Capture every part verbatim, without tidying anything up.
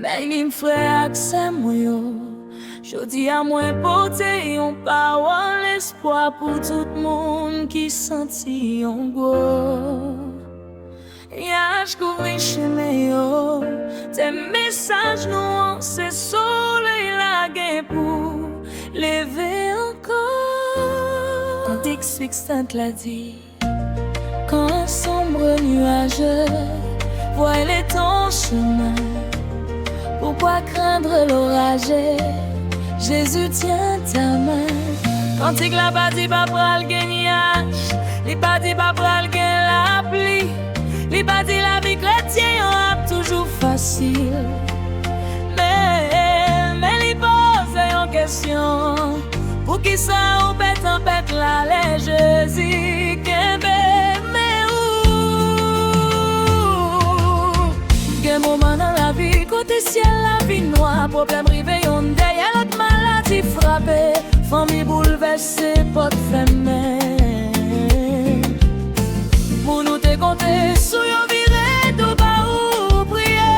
Beni frè ak sè mwen yo, jodi a mwen pote yon pawòl espwa pou tout moun ki santi yon gwo nyaj kouvri chemen yo. Tèm mesaj nou an se solèy la gen pou leve ankò. Kantik siksant la di, quand sombre nuage voile ton chemin, pourquoi craindre l'orage? Jésus tient ta main. Kantik la pa di pa pral gen nyaj, li pa di pa pral gen lapli, li pa di lavi kretyen an ap toujou fasil. Men, men li poze yon kesyon. Poukisa ou pè tanpèt la lè Jezi kenbe men ou? Gen moman nan lavi kote syèl la vin nwa, pwoblèm rive yonn dèyè lòt, maladi frape, fanmi boulvèse, pòt fèmen. Moun ou te konte sou yo vire do ba ou, ou priye,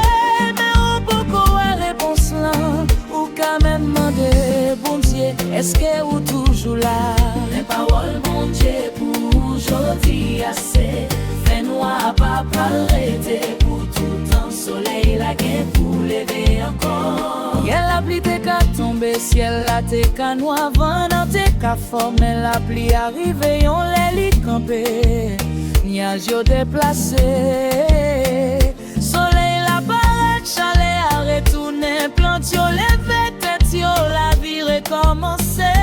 men ou poko wè repons lan. Ou ka menm mande Bondye, èske ou toujou la? Men pawòl Bondye pou jodi a se, fènwa pa pral rete pou toutan, solèy la gen pou leve ankò. Yè lapli te ka tonbe, syèl la te ka nwa, van an te ka fò, men lapli a rive yon lè li kanpe, nyaj yo deplase. Solèy la parèt, chalè a retounen, plant yo leve tèt yo, lavi rekòmanse.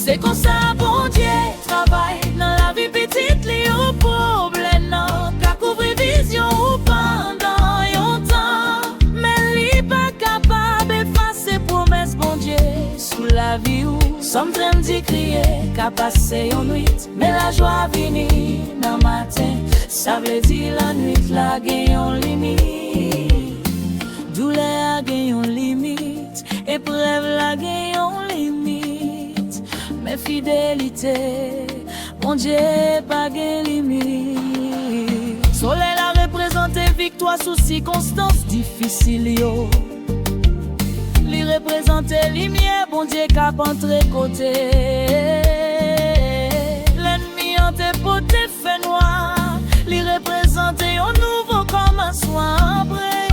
Se konsa Bondye travay nan lavi pitit li yo. Pwoblèm nan ka kouvri vizyon ou pandan yon tan, men li pa kapab efase pwomès Bondye sou lavi ou. Sòm trannde di kriye ka pase yon nwit, men lajwa vini nan maten. Sa vle di lannwit la gen yon limit, doulè a gen yon limit, eprèv la gen yon limit, men fidelite Bondye pa gen limit. Solèy la reprezante viktwa sou sikonstans difisil yo. Li reprezante limyè Bondye k ap antre kote lènmi an te pote fènwa. Li reprezante yon nouvo kòmansman apre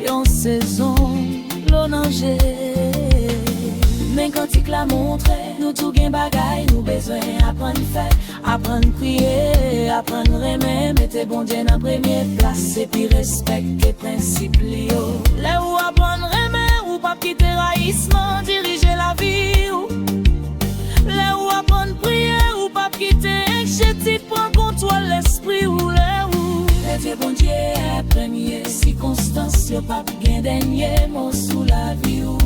yon sezon dlo nan je. Men kantik la montre nou tou gen bagay nou bezwen aprann fè. Aprann priye, aprann renmen, mete Bondye nan premye plas, epi respekte prensip li yo. Lè ou aprann renmen, ou p ap kite rayisman dirije lavi w. Lè ou aprann priye, ou p ap kite enkyetid pran kontwòl lespri w. Lè ou mete Bondye a premye, sikonstans yo p ap gen dènye mo sou lavi w.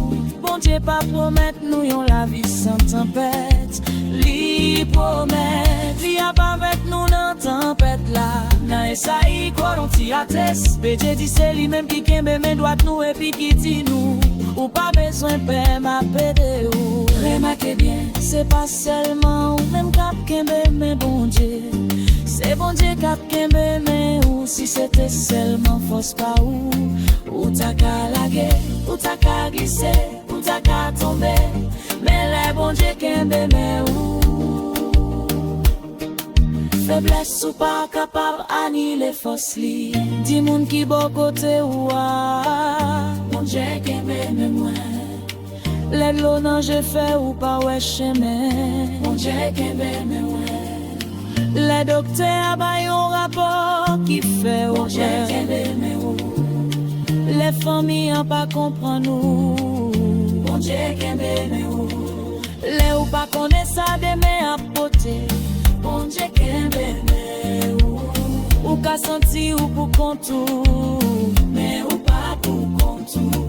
Bondye pa pwomèt nou yon lavi san tanpèt. Li pwomèt li ap avèk nou nan tanpèt la. Nan Esayi, kote yon ti ates, Bondye di se li menm ki kenbe men dwat nou epi ki di nou, ou pa bezwen pè, m ap ede w. Remake byen, se pa sèlman ou menm k ap kenbe men Bondye. Se Bondye k ap kenbe men ou. Si se te sèlman fòs pa ou, ou ta ka lage, ou ta ka glise, ou ta ka tonbe. Men lè Bondye kenbe men ou, feblès ou pa kapab anile fòs li. Di moun ki bò kote ou a, Bondye kenbe men mwen. Lè dlo nan je fè ou pa wè chemen, Bondye kenbe men mwen. Lè doktè a bay yon rapò ki fè ou pè, Bondye kenbe men ou. Lè fanmi an pa konprann ou, Bondye kenbe men ou. Lè ou pa konnen sa demen ap pote, Bondye kenbe men ou. Ou ka santi ou pou kont ou, men ou pa pou kont ou.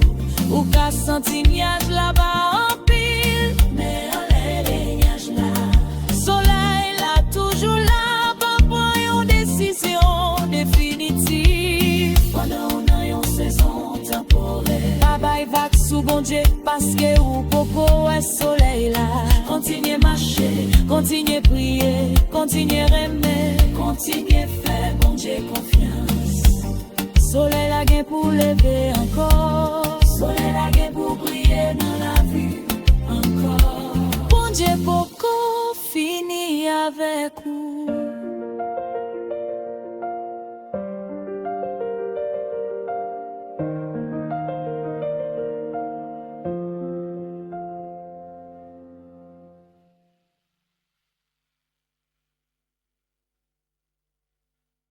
Ou ka santi nyaj la ba anpil, men anlè de nyaj la, solèy la toujou la, pa pran yon desizyon definitif pandan ou nan yon sezon tanporè. Pa bay vag sou Bondye, paske ou poko wè solèy la. Kontinye mache, kontinye priye, kontinye renmen, kontinye fè Bondye konfyans. Solèy la gen pou leve ankò. Solèy la gen pou briye nan lavi ankò. Bondye poko fini avèk ou.